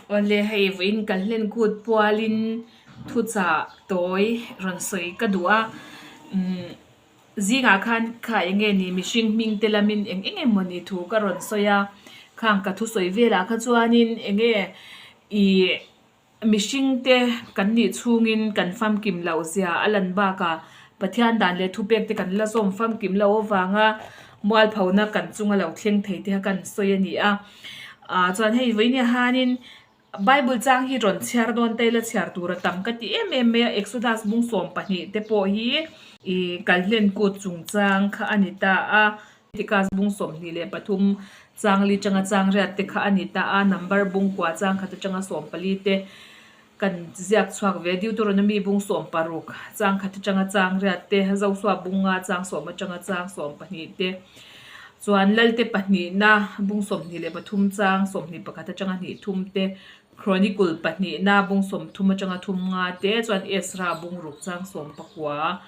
Awle hei vawiin kan hlen kut pualin thuchah tawi rawn sawi ka duh a umm zingah khan kha eng nge ni mihring hming te lamin eng eng emaw ni thu ka rawn sawi a khang ka thusawi velah kha chuanin eng nge ihh. Mihringte kan nih chhungin kan famkim loh zia a lan bakah Pathian dan leh thupek te kan la zawm famkim loh avanga mualphona kan chunga lo thleng thei te kha kan sawi a ni a. Ah chuan hei vawinia hanin Bible chang hi rawn chhiar dawn ta ila chhiar tur a tam ka ti em em mai a, Exodus bung 12 te pawh hi ih kalhlen kut chungchang kha a ni ta a. Tikas bung 23 chang li tanga chang riat te kha a ni ta a, number bung kua chang khat atanga 14 te kan ziak chhuak ve. Deuteronomy bung 16 chang khat atanga chang riat te, Joshua bung nga chang sawm atanga chang 12 te, chuan Lalte pahnihna bung 23 chang 21 atanga hnih thum te, Chronicle pahnihna bung 30 atanga thum nga te, chuan Ezra bung ruk chang 19.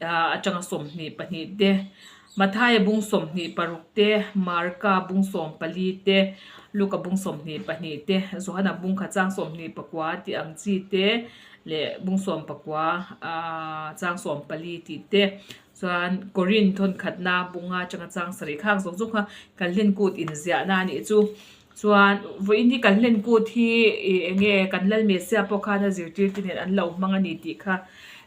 atanga 22 te, Mathaia bung 26 te, Marka bung 14 te, Luka bung 22 te, Johana bung khat chang 29 tih ang chi te leh bung 19 chang 14 tih te chuan Korin thawn khatna bung nga atanga chang sarih khang zawng zawng kha Kalhlen kut inziahna a nih chu. Chuan vawiin hi Kalhlen kut hi ih eng nge kan Lal Messiah pawh khan a zirtirte nen an lo hmang a ni tih kha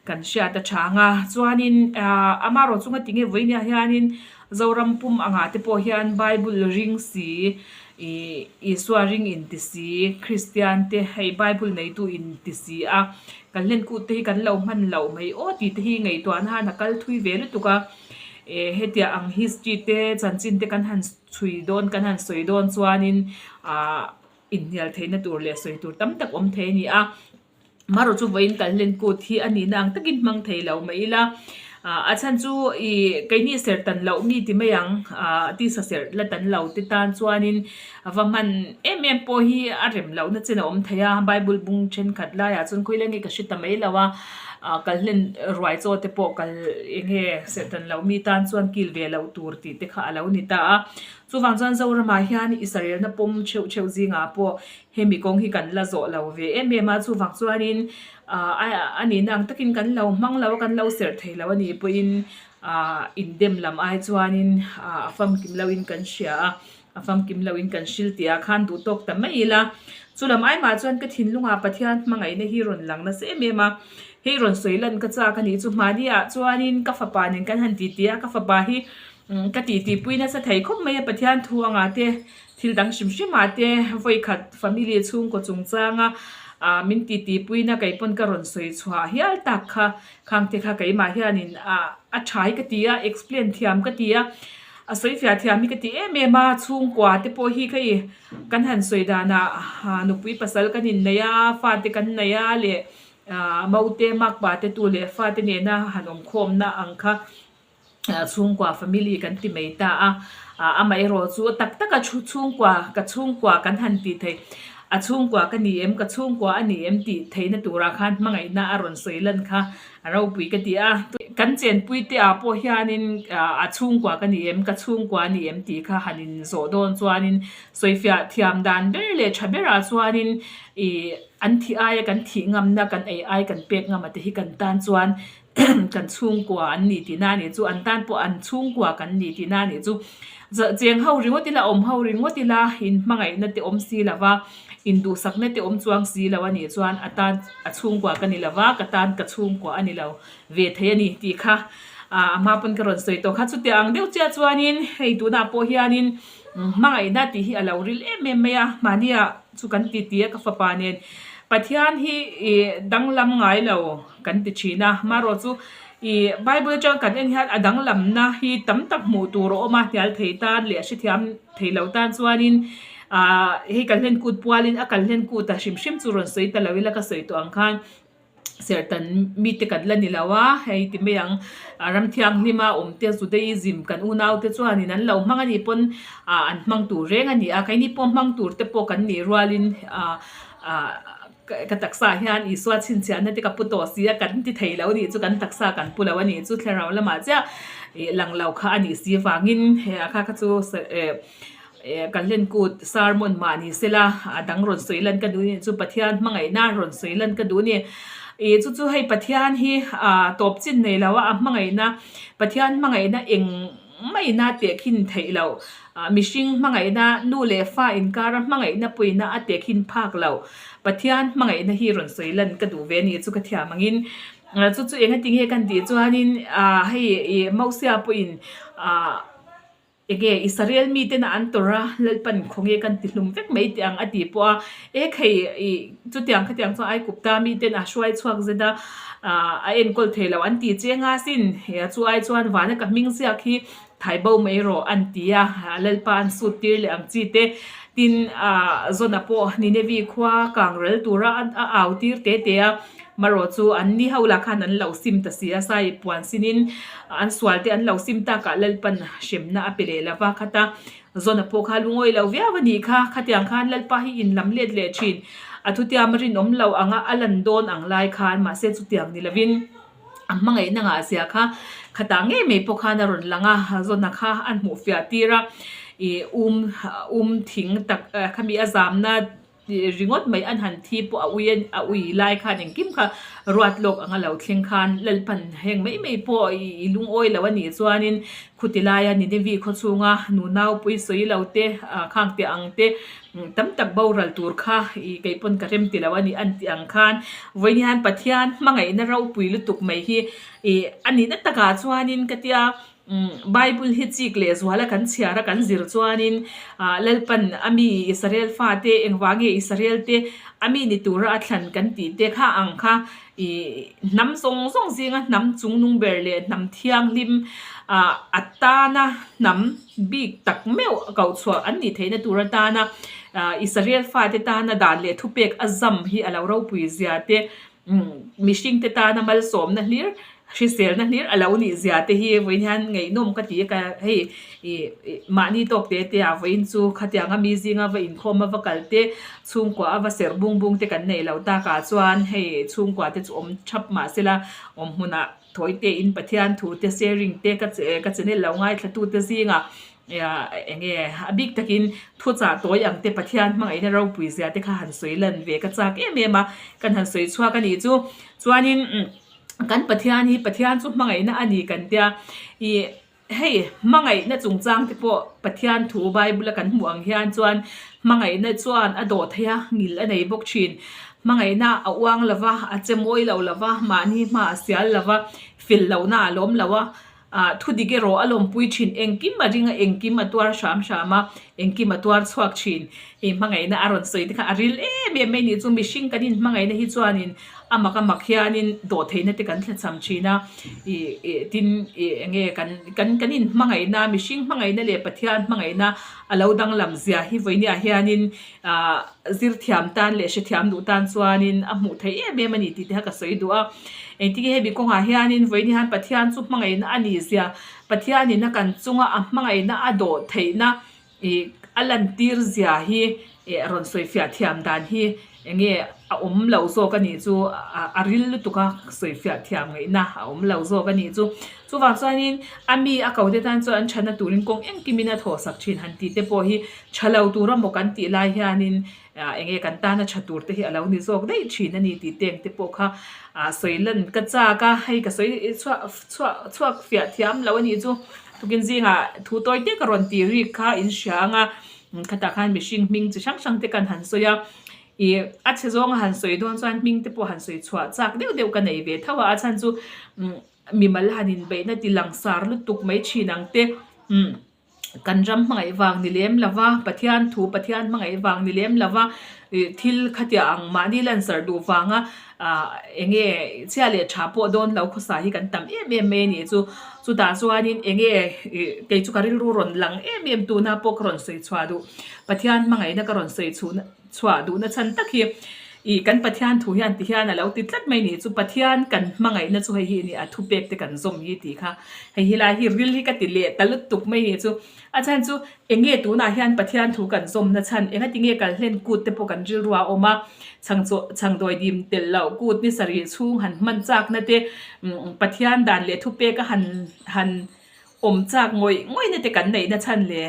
kan hriat a chang a. Chuanin ah amaherawh chunga tinge vawiin ah hianin Zoram pum angah te pawh hian Bible ring si ih Isua ring inti si Kristian te hei Bible neitu inti si a Kalhlen kut te hi kan lo hman loh mai aw tih te hi ngaihtuahna han a kal thui ve lutuk a. Eh hetiang ang history te chanchin te kan han. Chhui dawn kan han sawi dawn chuanin aah inhnial theihna tur leh sawi tur tam tak awm thei a ni a. Marawh chu vawiin kal hlen kut hi a nihna ang takin hmang thei lo mai ila. Aah a chhan chu ih keini serh tan loh mi ti mai ang aah tisa serh la tan lo te tan chuanin a va hman em em pawh hi a rem lohna chen a awm thei a. Bible bung thenkhat laiah chuan khawi leng nge ka hre ta mai lo a. Ah kal hlen ruai chaw te pawh kal eng nge serh tan loh mi tan chuan kil ve loh tur tih te kha a lo ni ta a. Chuvang chuan Zoramah hian Israelna pawm theuh theuh zingah pawh hemi kawng hi kan la zawh lo ve em em a. Chuvang chuanin ah a nihna ang takin kan lo hmang lo a, kan lo serh thei lo a nih pawhin ah indem lam ai chuanin ah a famkim lohin kan hria a. A famkim loin kan hril tih ah khan duh tawk ta mai ila. Chu lam ai mah chuan ka thinlungah Pathian hmangaihna hi rawn lang nasa em em a. Hei rawn sawi lan ka chak a nih chu hmani ah chuanin ka fapa nen kan han titi a, ka fapa hi ka titi pui nasa thei khawp mai a Pathian thu angah te thil dang hrim hrim ah te vawikhat family chhungkaw chungchanga ah min titi puina kei pawn ka rawn sawi chhuah hial tak kha khang te kha keimah hianin ah a tha hi ka ti a, explain thiam ka ti a. A sawi fiah thiam hi ka ti em em a, chhungkua te pawh hi kha i kan han sawi danah nupui pasal kan innei a, fate kan nei a leh maute makpa te tu leh fate nena han awm khawmna ang kha chhungkua family kan ti mai ta a, amaherawh chu tak taka chhungkua ka chhungkua kan han tih theih a chhungkua ka ni em ka chhungkua a ni em tih theihna turah khan hmangaihna a rawn sawi lan kha. A ropui ka ti a, kan chenpui te ah pawh hianin a chhungkua ka ni em, ka chhungkua a ni em tih kha han in zawh dawn chuanin sawifiah thiam dan ber leh tha berah chuanin ih an thih aia kan thih ngamna kan ei ai kan pek ngam a te hi kan tan chuan kan chhungkua an ni tihna a nih chu, an tan pawh an chhungkua kan ni tihna a nih chu. Cheng ho ringawt ila awm ho ringawt ila in hmangaihna te awm si lova. Induhsakna te awm chuang si lo a nih chuan a tan a chhungkua ka ni lo va, ka tan ka chhungkua a ni lo ve thei a ni tih kha a hma pawn ka rawn sawi tawh kha. Chutiang ang deuh chiah chuanin hei tunah pawh hianin hmangaihna tih hi a lo ril em em mai a, mahnia chu kan ti ti a ka fapa nen Pathian hi ih danglam ngai lo kan ti thin a, marawh chu ih Bible atang kan en hian a danglamna hi tam tak hmuh tur a awm a, hnial thei tan leh a hrethiam thei lo tan chuanin Ahh hei kal hlen kut pualin a kal hlen kut a hrim hrim chu rawn sawi ta lo ila ka sawi tawh ang khan serhtan mite kan la ni lo a hei ti mai ang a ram thianghlim a awm te Judaism kan unau te chuanin an lo hmang a nih pawn ah an hmang tur reng a ni a keini pawh hmang tur te pawh kan nih rualin ah ah ka taksa ah hian Isua chhinchhiahna te ka pu tawh si a kan ti thei lo a nih chu kan taksa kan pu lo a nih chu thlarau lamah chiah ih lang lo kha a nih si vangin he a kha kha chu eh. Kalhlen kut sermon mah ni sela a dang rawn sawi lan ka duh a nih chu Pathian hmangaihna rawn sawi lan ka duh a ni. Ih chu chu hei Pathian hi ah tawp chin nei lo a a hmangaihna Pathian hmangaihna eng maina tehkhin theih loh ah mihring hmangaihna nu leh fa inkara hmangaihna puina a tehkhin phak loh Pathian hmangaihna hi rawn sawi lan ka duh ve a nih chu ka thiam angin chu chu engatinge kan tih chuanin ah hei ih Mosia pawhin ah. Enge Israel miten a an tawrh a, Lalpan khawnge kan ti hlum vek mai tih ang a ti pawh a, e khei ih chutiang khatiang chuan Aigupta miten a hruai chhuak zet a, ah a enkawl thei lo an ti che nga sin, chu ai chuan vana ka hming ziak hi thai bo mai rawh an ti a, Lalpa an sut tir leh ang chi te, tin ah Zona pawh Ninevi khua kang rel tura a au tir te te a. Marawh chu an ni ho lah khan an lo sim ta si a, sai puan sinin an sual te an lo sim takah Lalpan hremna a pe leh lo va, khata Zona pawh kha lungawi lo viau a nih kha, khatiang khan Lalpa hi in lam let leh thin, a thutiam a rinawm lo anga a lan dawn ang lai khan mahse chutiang ni lovin a hmangaihna ngah zia kha khatah ngei mai pawh khan a rawn lang a, Zona kha an hmuh fiah tir a, ih um um thing tak khami a zamna. Ringawt mai an han thi pawh a ui a ui lai khan engkim kha ruat lawk anga lo thleng khan Lalpan heng mai mai pawh i lungawi lo a nih chuanin khuti laia Ninevi khaw chhunga nunau pui sawi lo te khang teh ang te tam tak boral tur kha i kei pawn ka rem ti lo a nih an tih ang khan vawiin hian Pathian hmangaihna ropui lutuk mai hi i a nihna takah chuanin ka tia Bible hi chik leh zuala kan chhiar a kan zir chuanin ah Lalpan a mi Israel fate engvang nge Israel te a mi ni tura a thlan kan tih te kha ang kha ih hnam zawng zawng zinga hnam chungnung ber leh hnam thianghlim ah a tana hnam bik tak meuh koh chhuah an nih theihna tur atana ah Israel fate tana dan leh thupek a zam hi a lo ropui zia te Mihring te tana malsawmna hlir, hriselna hlir a lo nih zia te hi vawiin hian ngaihnawm ka ti a, ka hei ih mahni tawk te te ah vawiin chu khatianga mi zinga va inkhawm a va kal te, chhungkua a va serh bung bung te kan neih loh takah chuan hei chhungkua te chu awm thap mah sela awm hmunah thawi te in Pathian thu te sharing te ka ka channel lo ngaithla tu te zingah Eng nge a bik takin thuchah tawi ang te Pathian hmangaihna ropui zia te kha han sawi lan ve ka chak em em a, kan han sawi chhuak a nih chu. Chuanin kan Pathian hi Pathian chu hmangaihna a ni kan tia, ih hei hmangaihna chungchang te pawh Pathian thu Bible a kan hmuh ang hian chuan hmangaihna chuan a dawh thei a, ngil a nei bawk thin. Hmangaihna a uang lo va, a che mawi lo lo va, mahni hma a sial lo va, fel lohna a lawm lo a. Ah, thu dik erawh a lawmpui thin, engkim a ring a, engkim a tuar hram hram a, engkim a tuar chhuak thin. Hei hmangaihna a rawn sawi te kha a ril em em mai nih chu, mihring kan inhmangaihna hi chuanin a mak a mak hianin dawhtheihna te kan thlachham thin a, ih ih tin ih eng nge kan kan kan inhmangaihna, mihring hmangaihna leh Pathian hmangaihna a lo danglam zia hi vawinia hianin ah zirthiam tan leh hrethiam duh tan chuanin a hmuh theih em em a ni tih te kha ka sawi duh a. Engtin nge hemi kawngah hianin vawiin hian Pathian chu hmangaihna a nih zia, Pathianin a kan chunga a hmangaihna a dawh theihna ih a lantir zia hi ih a rawn sawi fiah thiam dan hi eng nge a awm lo zawk a nih chu a ril lutuk a sawi fiah thiam ngaihna a awm lo zawk a nih chu. Chuvang chuanin a mi a ko te tan chuan an thatna turin kawng engkimin a thawhsak thin han tih te pawh hi tha lo tur a maw kan tih lai hianin ah eng nge kan tana tha tur te hi a lo ni zawk daih thin a ni tih teng te pawh kha ah sawi lan ka chak a, hei ka sawi chhuah chhuah chhuak fiah thiam lo a nih chu tukin zingah thu tawi te ka rawn tih rik kha in hria ang a khatah khan mihring hming chi hrang hrang te kan han sawi a ih a chhe zawnga han sawi dawn chuan hming te pawh han sawi chhuah chak deuh deuh ka nei ve tho a, a chhan chu umm mimal han inbeihna ti langsar lutuk mai thin ang te umm. Kan ram hmangaih vang ni lem lo va, Pathian thu Pathian hmangaih vang ni lem lo va, ih thil khatiah ang mahni lansar duh vanga ah eng nge chhia leh tha pawh dawn lo khawsa hi kan tam em em mai a nih chu. Chutah chuanin eng nge ih kei chu ka rilru rawn lang em em tuna pawh ka rawn sawi chhuah duh Pathian hmangaihna ka rawn sawi chhuhna chhuah duhna chhan tak hi ih kan Pathian thu hian ti hian a lo ti tlat mai nih chu Pathian kan hmangaihna chu hei hi a ni a thupek te kan zawm hi tih kha hei hi lai hi ril hi ka ti leh ta lutuk mai nih chu a chhan chu eng nge tunah hian Pathian thu kan zawmna chhan eng ati nge kalhlen kut te pawh kan rilru a awm a chhang chaw chhang dawi dim telh loh kut ni sarih chhung han hman chakna te umm Pathian dan leh thupek a han han awm chak ngawih ngawihna te kan neihna chhan le.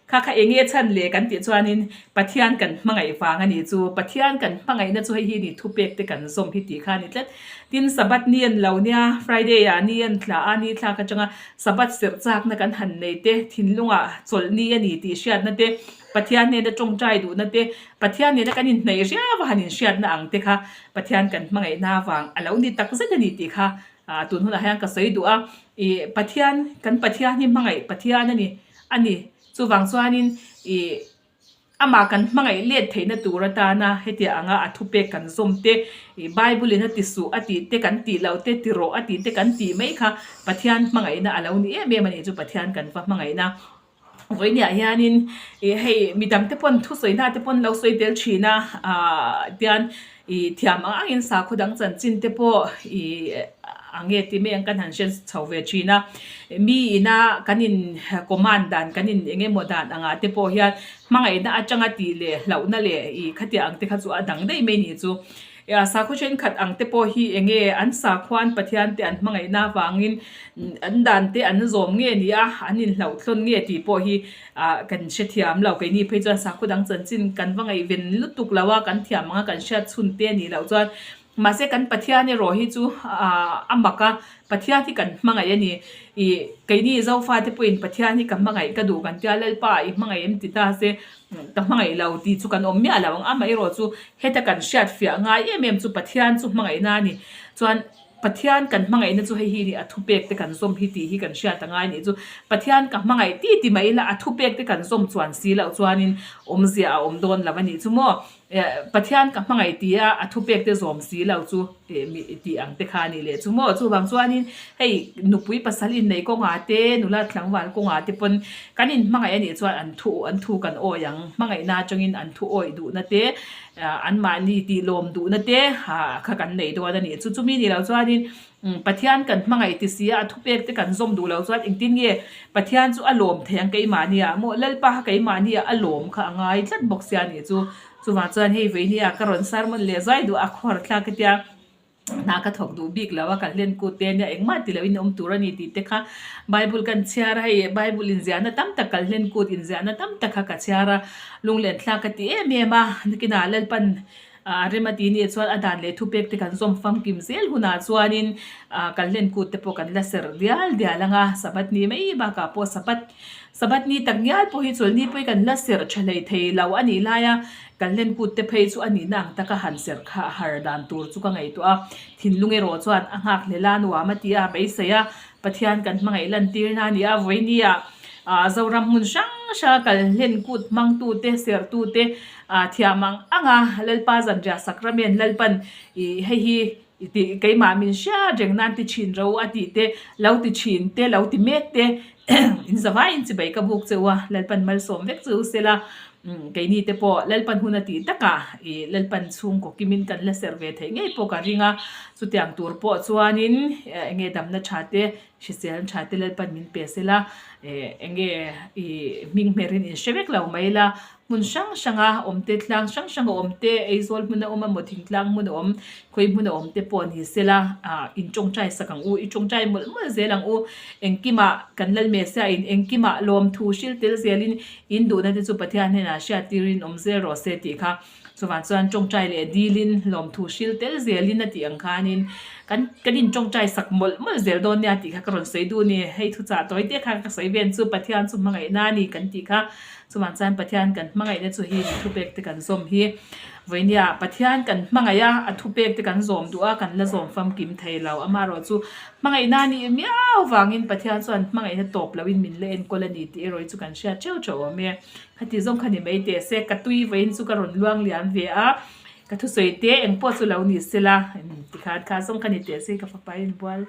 Kha kha eng nge chhan le kan tih chuanin Pathian kan hmangaih vang a nih chu. Pathian kan hmangaihna chu hei hi ni thupek te kan zawm hi tih kha a ni tlat. Tin, Sabbath ni an lo nia, Friday ah ni an tla a, ni thlak atanga Sabbath serh chakna kan han nei te, thinlungah chawlh ni a ni tih hriatna te, Pathian hnena tawngtai duhna te, Pathian nena kan inhnaih riau a han inhriatna ang te kha Pathian kan hmangaihna vang a lo ni takzet a ni tih kha tun hunah hian ka sawi duh a. Ih Pathian, kan Pathian hi hmangaih Pathian a ni a ni. Chuvang chuanin ih amah kan hmangaih let theihna tur atana hetiang anga a thupek kan zawm te, ih Bible in a ti suh a tih te kan tih loh te, ti rawh a tih te kan tih mai kha Pathian hmangaihna a lo ni em em a nih chu Pathian kan va hmangaihna. Vawinia hianin ih hei midang te pawn thusawi te pawn lo sawi tel thin a ah tian ih thiam ang angin sakhaw dang chanchin te pawh ih ang nge tih mai ang kan han hre chho ve thin a mi ina kan in command dan kan in eng emaw dan angah te pawh hian hmangaihna atanga tih leh hlauhna leh ih khatiang ang te kha chu a dang daih mai nih chu. Sakhaw thenkhat ang te pawh hi eng nge an sakhuan Pathian te an hmangaihna avangin an dan te an zawm nge ni a, an inhlauhthlawn nge tih pawh hi kan hrethiam lo. Keini phei chuan sakhaw dang chanchin kan va ngaihven lutuk lo a, kan thiam ang a, kan hriat chhun te a nih loh chuan. Mahse kan Pathian erawh hi chu a mak a, Pathian hi kan hmangaih a ni. Ih keini Zofate pawhin Pathian hi ka hmangaih ka duh kan tia Lalpa i hmangaih em ti ta se ka hmangaih lo tih chu kan awm miah lo ang. Amaherawh chu heta kan hriat fiah ngai em em chu Pathian chu hmangaihna a ni. Chuan Pathian kan hmangaihna chu hei hi a ni a thupek te kan zawm hi tih hi kan hriat a ngai a nih chu. Pathian ka hmangaih ti ti mai ila a thupek te kan zawm chuan si loh chuanin awmzia a awm dawn lo a nih chu maw. Pathian ka hmangaih ti a, a thupek te zawm si lo chu tih ang te kha a nih leh chu maw. Chuvang chuanin hei nupui pasal inneih kawngah te, nula tlangval kawngah te pawn kan inhmangaih a nih chuan an thu an thu kan awi ang. Hmangaihna atangin an thu awih duhna te, anmahni tih lawm duhna te kha kan nei dawn a nih chu. Chumi nih loh chuanin Pathian kan hmangaih ti si a, a thupek te kan zawm duh loh chuan engtin nge Pathian chu a lawm thei ang keimahni ah maw? Lalpa kha keimahni ah a lawm kha a ngai tlat bawk sia nih chu. Chuvang chuan hei veinia ka rawn sermon leh zai duh a khawr thlak ka tia hna ka thawk duh bik lo a kan hlen kut te ania engmah ti loin awm tur a ni tih te kha Bible kan chhiar a hei Bible inziahna tam tak kan hlen kut inziahna tam tak kha ka chhiar a lunglen thlak ka ti em em a nakinah Lalpan A rem a ti nih chuan a dan leh thupek te kan zawm famkim zel hunah chuanin kan hlen kut te pawh kan la serh dial dial ang a, Sabbath ni mai bakah pawh Sabbath Sabbath ni tak ngial pawh hi chawlhni pawh hi kan la serh tha hlei thei lo a nih laia kan hlen kut te phei chu a nihna ang taka han serh kha a har dan tur chu ka ngaihtuah a, thinlung erawh chuan a nghak hlel a, nuam a ti a, beisei a, Pathian kan hmangaih lantirna a ni a, vawinia Zoram hmun hrang hranga kal hlen kut hmangtute, serhtute thiam ang ang a, Lalpa zanriah sak ramen Lalpan ih hei hi tih keimah min hriat reng nan ti thin ro a tih te, lo ti thin te, lo ti mek te in zavaiin chibai ka buk che u a, Lalpan malsawm vek che u sela keini te pawh Lalpan hun a tih takah ih Lalpan chhungkaw kimin kan la serh ve theih ngei pawh ka ring a, chutiang tur pawh chuanin eng nge damna tha te, hrisel tha te Lalpan min pe sela eng nge ih hming hmerin in hre vek lo mai la, hmun hrang hranga awm te, tlang hrang hranga awm te, Aizawl hmuna awm emaw thingtlang hmuna awm, khawi hmuna awm te pawh ni sela ah in tawngtai sak ang u, i tawngtai mawlh mawlh zel ang u, engkimah kan lal Messiah in engkimah lawmthu hril tel zelin In duhna te chu Pathian hnenah hriat tirin awm zel rawh se tih kha chuvang chuan tawngtai leh dilin lawmthu hril tel zelin a tih ang khanin kan kan intawngtai sak mawlh mawlh zel dawn nia tih kha ka rawn sawi duh a ni. Hei thuchah tawi te kha ka sawi ven chu Pathian chu hmangaihna a ni kan tih kha chuvang chuan Pathian kan hmangaihna chu hi thupek te kan zawm hi vawinia Pathian kan hmangaih a a thupek te kan zawm duh a kan la zawm famkim thei lo amaherawh chu Hmangaihna a nih miau vangin Pathian chuan hmangaihna tawp loin min la enkawl a ni tih erawh hi chu kan hriat theuh theuh awm e. Khati zawng kha ni mai teh se, ka tui vawiin chu ka rawn luang liam ve a, ka thusawi te engpawh chu lo ni sela tikhan kha zawng kha ni teh se ka fapa in bual.